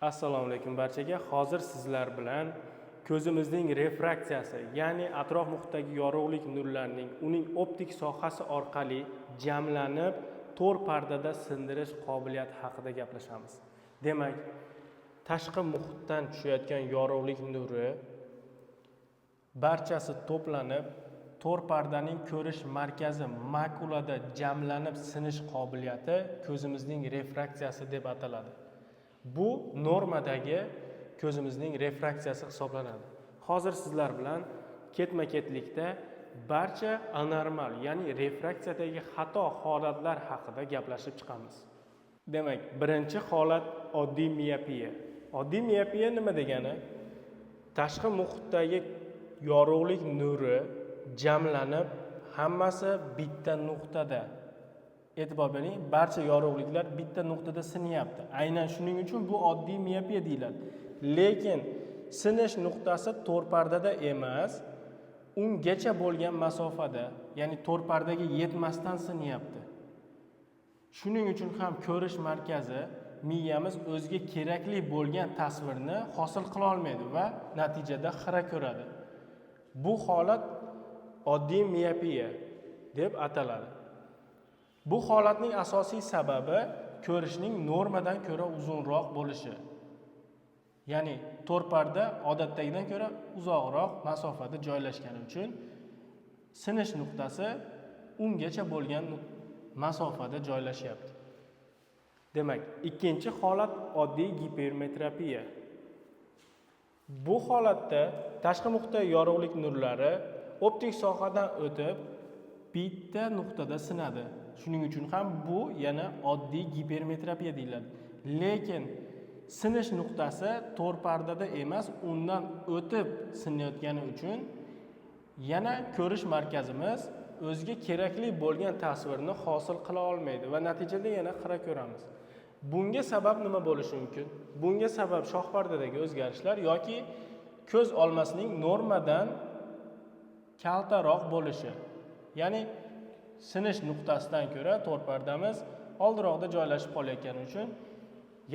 Assalomu alaykum barchaga. Hozir sizlar bilan ko'zimizning refraksiyasi, ya'ni atrof muhitdagi yorug'lik nurlarining uning optik sohasi orqali jamlanib, to'r pardada sindirish qobiliyati haqida gaplashamiz. Demak, tashqi muhitdan tushayotgan yorug'lik nuri barchasi to'planib, to'r pardaning ko'rish markazi makulada jamlanib sinish qobiliyati ko'zimizning refraksiyasi deb ataladi. Bu normadagi ko'zimizning refraksiyasi hisoblanadi. Hozir sizlar bilan ketma-ketlikda barcha anormal, ya'ni refraksiyadagi xato holatlar haqida gaplashib chiqamiz. Demak, birinchi holat oddiy miopiya. Oddiy miopiya nima degani? Tashqi muhitdagi yorug'lik nuri jamlanib, hammasi bitta nuqtada. E'tibor bering, barcha yorug'liklar bitta nuqtada sinyapti. Aynan shuning uchun bu oddiy miopiya deyiladi. Lekin sinish nuqtasi to'r pardada emas, ungacha bo'lgan masofada, ya'ni to'r pardaga yetmasdan sinyapti. Shuning uchun ham ko'rish markazi, miyamiz o'ziga kerakli bo'lgan tasvirni hosil qila olmaydi va natijada xira ko'radi. Bu holat oddiy miopiya deb ataladi. Bu holatning asosiy sababi ko'rishning normadan ko'ra uzunroq bo'lishi. Ya'ni to'r parda odatdagidan ko'ra uzoqroq masofada joylashgani uchun sinish nuqtasi ungacha bo'lgan masofada joylashyapti. Demak, ikkinchi holat oddiy gipermetropiya. Bu holatda tashqi muhitdagi yorug'lik nurlari optik sohadan o'tib, bitta nuqtada sinadi. Shuning uchun ham bu yana oddiy gipermetropiya deyiladi. Lekin sinish nuqtasi to'r pardada emas, undan o'tib sinayotgani uchun yana ko'rish markazimiz o'ziga kerakli bo'lgan tasvirni hosil qila olmaydi va natijada yana xira ko'ramiz. Bunga sabab nima bo'lishi mumkin? Bunga sabab shohpardadagi o'zgarishlar yoki ko'z olmasining normadan kaltaroq bo'lishi. Ya'ni sinish nuqtasidan ko'ra to'r pardamiz oldiroqda joylashib qolayotgani uchun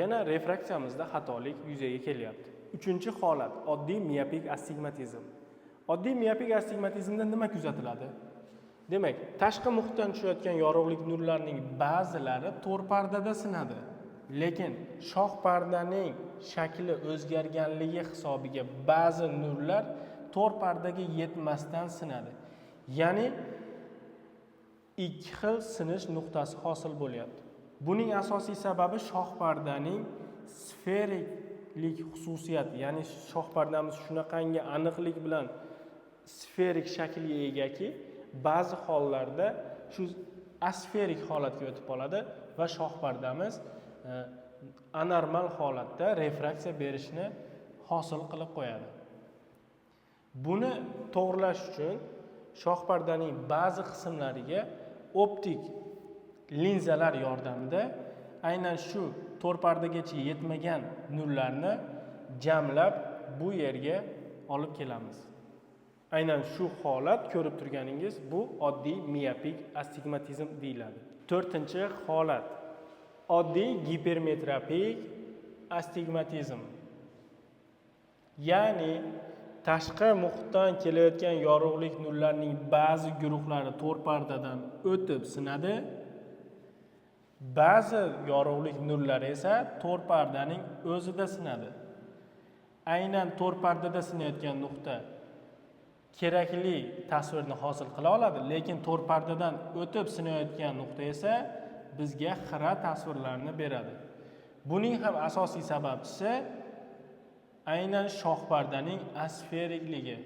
yana refraksiyamizda xatolik yuzaga kelyapti. Uchinchi holat oddiy miopik astigmatizm. Oddiy miopik astigmatizmda nima kuzatiladi? Demak, tashqi muhitdan tushayotgan yorug'lik nurlarining ba'zilari to'r pardada sinadi. Lekin shoh pardaning shakli o'zgarganligi hisobiga ba'zi nurlar to'r pardaga yetmasdan sinadi. Ya'ni ikki xil sinish nuqtasi hosil bo'lyapti. Buning asosiy sababi shoh pardaning sferiklik xususiyati, ya'ni shoh pardamiz shunaqangi aniqlik bilan sferik shaklga egaki, ba'zi hollarda shu asferik holatga o'tib qoladi va shoh pardamiz anormal holatda refraksiya berishni hosil qilib qo'yadi. Buni to'g'rilash uchun shoh pardaning ba'zi qismlariga optik linzalar yordamida aynan shu to'r pardagacha yetmagan nurlarni jamlab bu yerga olib kelamiz. Aynan shu holat ko'rib turganingiz bu oddiy miopik astigmatizm deyiladi. To'rtinchi holat oddiy gipermetropik astigmatizm. Ya'ni tashqi muhitdan kelayotgan yorug'lik nurlarining ba'zi guruhlari to'r pardadan o'tib sinadi. Ba'zi yorug'lik nurlari esa to'r pardaning o'zida sinadi. Aynan to'r pardada sinayotgan nuqta kerakli tasvirni hosil qila oladi, lekin to'r pardadan o'tib sinayotgan nuqta esa bizga xira tasvirlarni beradi. Buning ham asosiy sababchisi aynan shohpardaning asferikligi.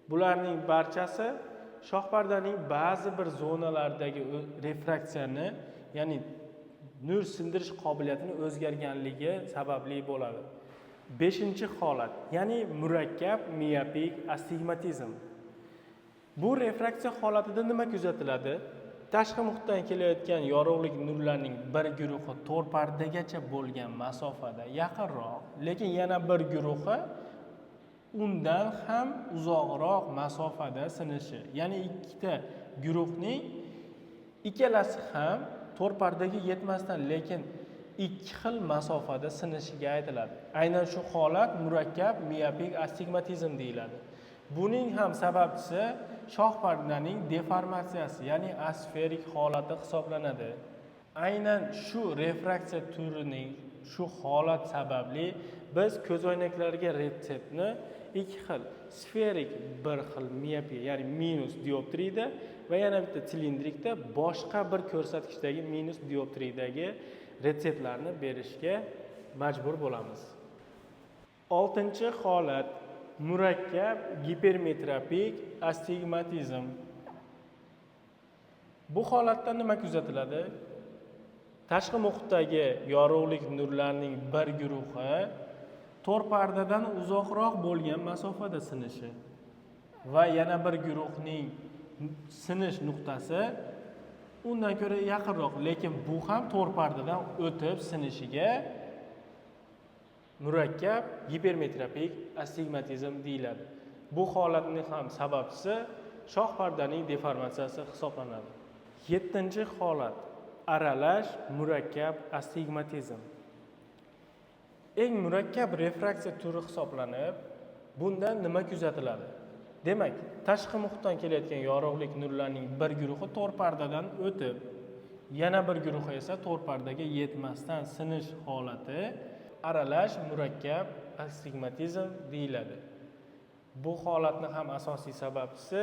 Bularning barchasi shohpardaning ba'zi bir zonalaridagi refraksiyani, ya'ni nur sindirish qobiliyatini o'zgarganligi sababli bo'ladi. Beshinchi holat, ya'ni murakkab miopik astigmatizm. Bu refraksiya holatida nima kuzatiladi? Tashqi muhitdan kelayotgan yorug'lik nurlarining bir guruhi to'r pardagacha bo'lgan masofada yaqinroq, lekin yana bir guruhi undan ham uzoqroq masofada sinishi. Ya'ni ikkita guruhning ikkalasi ham to'r pardaga yetmasdan, lekin ikki xil masofada sinishiga aytiladi. Aynan shu holat murakkab miopik astigmatizm deyiladi. Buning ham sababchisi shoh pardaning deformatsiyasi, ya'ni asferik holati hisoblanadi. Aynan shu refraksiya turining shu holat sababli biz ko'zoynaklarga retseptni ikki xil sferik bir xil miopiya, ya'ni minus dioptriyda va yana bitta silindrikda boshqa bir ko'rsatkichdagi minus dioptriyadagi retseptlarni berishga majbur bo'lamiz. Oltinchi holat murakkab gipermetropik astigmatizm. Bu holatda nima kuzatiladi? Tashqi muhitdagi yorug'lik nurlarining bir guruhi to'r pardadan uzoqroq bo'lgan masofada sinishi va yana bir guruhning sinish nuqtasi undan ko'ra yaqinroq, lekin bu ham to'r pardadan o'tib sinishiga murakkab gipermetropik astigmatizm deyiladi. Bu holatning ham sababchisi shoh pardaning deformatsiyasi hisoblanadi. Yettinchi holat aralash murakkab astigmatizm. Eng murakkab refraksiya turi hisoblanib, bundan nima kuzatiladi? Demak, tashqi muhitdan kelayotgan yorug'lik nurlarining bir guruhi to'r pardadan o'tib, yana bir guruhi esa to'r pardaga yetmasdan sinish holati aralash murakkab astigmatizm deyiladi. Bu holatni ham asosiy sababchisi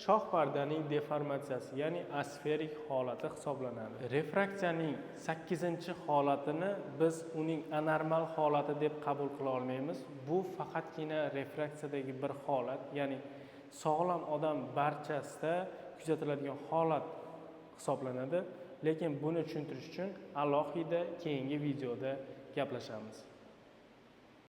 shoh pardaning deformatsiyasi, ya'ni asferik holati hisoblanadi. Refraksiyaning 8-holatini biz uning anormal holati deb qabul qila olmaymiz. Bu faqatgina refraksiyadagi bir holat, ya'ni sog'lom odam barchasida kuzatiladigan holat hisoblanadi. Lekin buni tushuntirish uchun alohida keyingi videoda gaplashamiz.